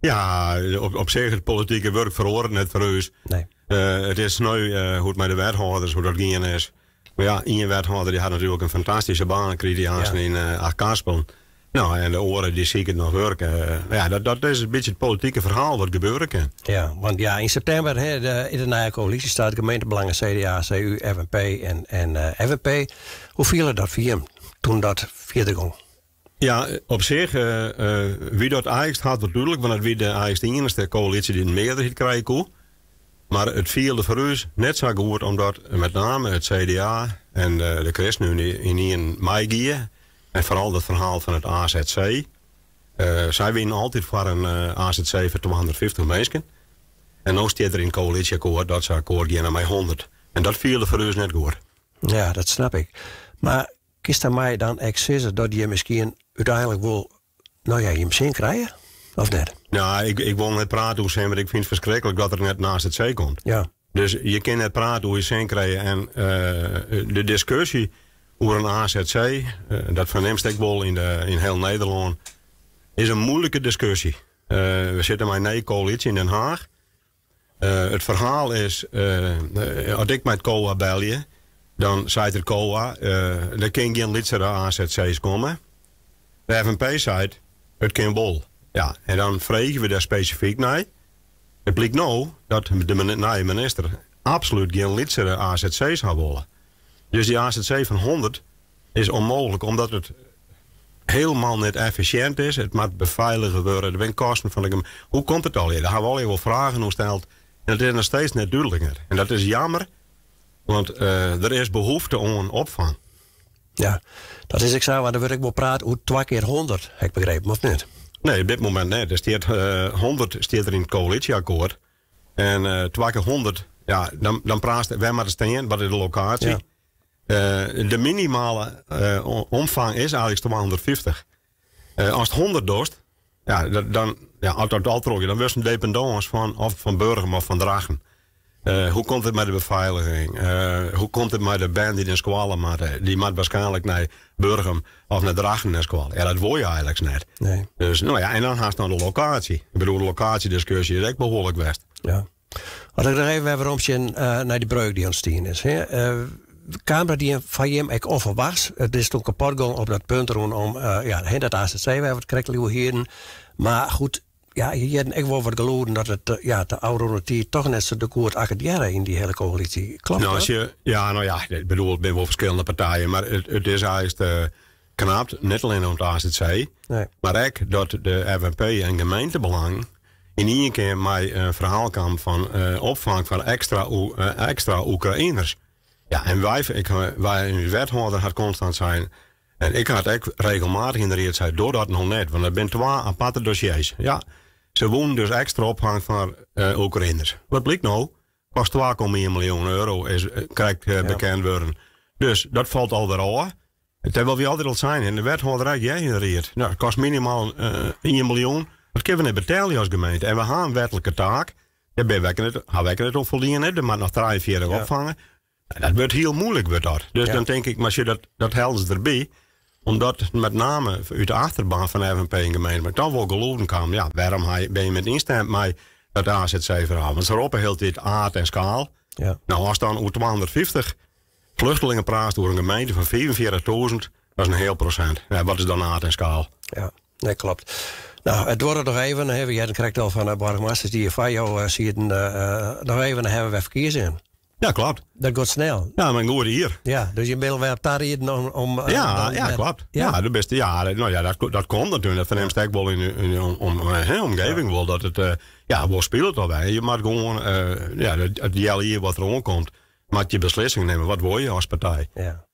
Ja, op sich it politike wurk feroaret net foar ús. Nee. It is sneu hoe't mei de wethâlders, hoe dat gien is. Mar ja, ien wethâlder dy hat natuerlik in fantastyske baan krige dy aansten yn Achtkarspelen. No, en de oare dy siket noch wurk. Ja, dat is in bytsje it politike ferhaal wat gebeure kin. Ja, want ja, yn septimber hè, is de nije koälysje start, gemeentebelangen CDA, CU, FNP en FNP. Hoe fielde dat foar jim toen dat fierder gong? Ja, op sich wie dat eins hat wat dúdlik, want it wie de eins de iennichste koälysje dy't in mearderheid krije koe. Mar it fielde foar ús net sa goed omdat met name it CDA en de ChristenUnie ynienen meigie. En foaral dat ferhaal fan it AZC. Sy wienen altyd foar in AZC foar 250 minsken. En no stiet der yn it koälysjeakkoart dat se akkoart geane mei 100. En dat fielde foar ús net goed. Ja, dat snap ik. Mar kinst dêrmei dan ek sizze dat jim miskien úteinlik wol, no ja, jim sin krije? Of net? Nou, ik wol net prate oer sin, want ik fyn it ferskriklik dat der net in AZC komt. Dus je kinne net prate oer je sin krije. En de diskusje oer in AZC, dat fernimst ek wol yn hiel Nederlân, is in muoilike diskusje. We sitte mei in nije koälysje yn Den Haag. It ferhaal is, as ik mei it COA belje, dan seit it COA, der kin gjin lytsere AZC's komme. De FNP seit, it kin wol. Ja, en dan freegje we dêr spesifyk nei. It blykt no dat de nije minister absolút gjin lytsere AZC's ha wolle. Dus dy AZC fan 100 is ûnmooglik, omdat it hielendal net effisjint is. It moat befeilige wurde, der binne kosten fan de gemeente. Hoe komt it allegear? Dêr hawwe we allegear wol fragen oer steld en it is noch steeds net dúdlik. En dat is jammer, want der is behoefte oan opfang. Ja, dat is ek sa, want der wurdt ek wol praat oer twa kear 100, ha ik begrepen, of net? Nee, op dit momint net. Der stiet 100 stiet der yn it koälysjeakkoart. En twa kear 100, ja, dan praatst, wêr moat it stean, wat is de lokaasje? De minimale omfang is eigentlik 250. Ast 100 dochst, ja, dan, ja, as dat al troch, dan wurdst in dependâns fan, of fan Burgum of fan Drachten. Hoe komt it mei de befeiliging? Hoe komt it mei de bern dy't yn skoalle moatte? Dy moat waarskynlik nei Burgum of nei Drachten nei skoalle. Ja, dat wol je eigentlik net. Nee. Dus, no ja, en dan hast noch de lokaasje. Ik bedoel, de lokaasjediskusje is ek behoarlik west. Ja. As ik noch even wer werom sjen nei dy breuk dy't ûntstien is. Hè. Kaam dat dy foar jim ek ûnferwachts? It is toen kapot gong op dat punt rûnom ja, hè, dat AZC wêr we it krekt al oer hienen. Mar goed, ja, je hearden ek wol wat gelûden dat it ja, de ôfrûne tiid toch net sa goed akkedearre yn dy hiele koälysje. Kloppet Nou, dat? as je, ja, no ja, ik bedoel, it binne wol ferskillende partijen, mar it is eins knapt, net allinne om it AZC, Nee. mar ek dat de FNP en gemeentebelang yn ien kear mei in ferhaal kaam fan opfang foar ekstra Oekraïners. Ja, en wy, ik, wy, ús wethâlder hat konstant sein, en ik had ek regelmatich yn de ried sein, doch dat noch net, want dat binne twa aparte dossiers. Ja, se woenen dus ekstra opfang foar Oekraïners. Wat blykt no? Kost 2,1 miljoen euro is krekt bekend wurden. Dus dat falt alwer ôf. Terwijl we altyd al sein, en de wethâlder ek, jij yn de ried. Nou, it kost minimaal 1 miljoen. Dat kinne we net betelje as gemeente. En we ha in wetlike taak. Dêr binne we net, ha we ek net oan foldien. Der moat noch 43 opfangen. Nou, dat wurdt hiel muoilik, wurdt dat. Dus dan tink ik, mar sjoch, dat helden se derby. Omdat met name út de achterban fan FNP en gemeente, mar dan wol gelûden kaam. Ja, wêrom binne je net ynstimd mei dat AZC-ferhaal? Want se roppe hiel tiid aard en skaal. Nou, as dan oer 250 vluchtelingen praatst oer in gemeente fan 45.000, dat is in hiel prosint. Ja, wat is dan aard en skaal? Ja, nee, kloppet. Nou, it duorret noch even. We hearden krekt al fan de boargemasters dy't foar jo sieten. Noch even, dan hawwe we wer ferkiezingen. Ja, kloppet. Dat giet snel. Ja, mar in goed jier. Ja, dus je binne wer tarieden om Ja, dan ja, net kloppet. Ja. Ja, de beste, ja, nou ja, dat komt natuerlik. Dat fernimst ek wol yn de om, hè, omgeving wol. Dat it, ja, wol spilet al by. Je moat gewoan, ja, it healjier wat der oankomt, moat je beslissing nimme. Wat wol je as partij? Ja.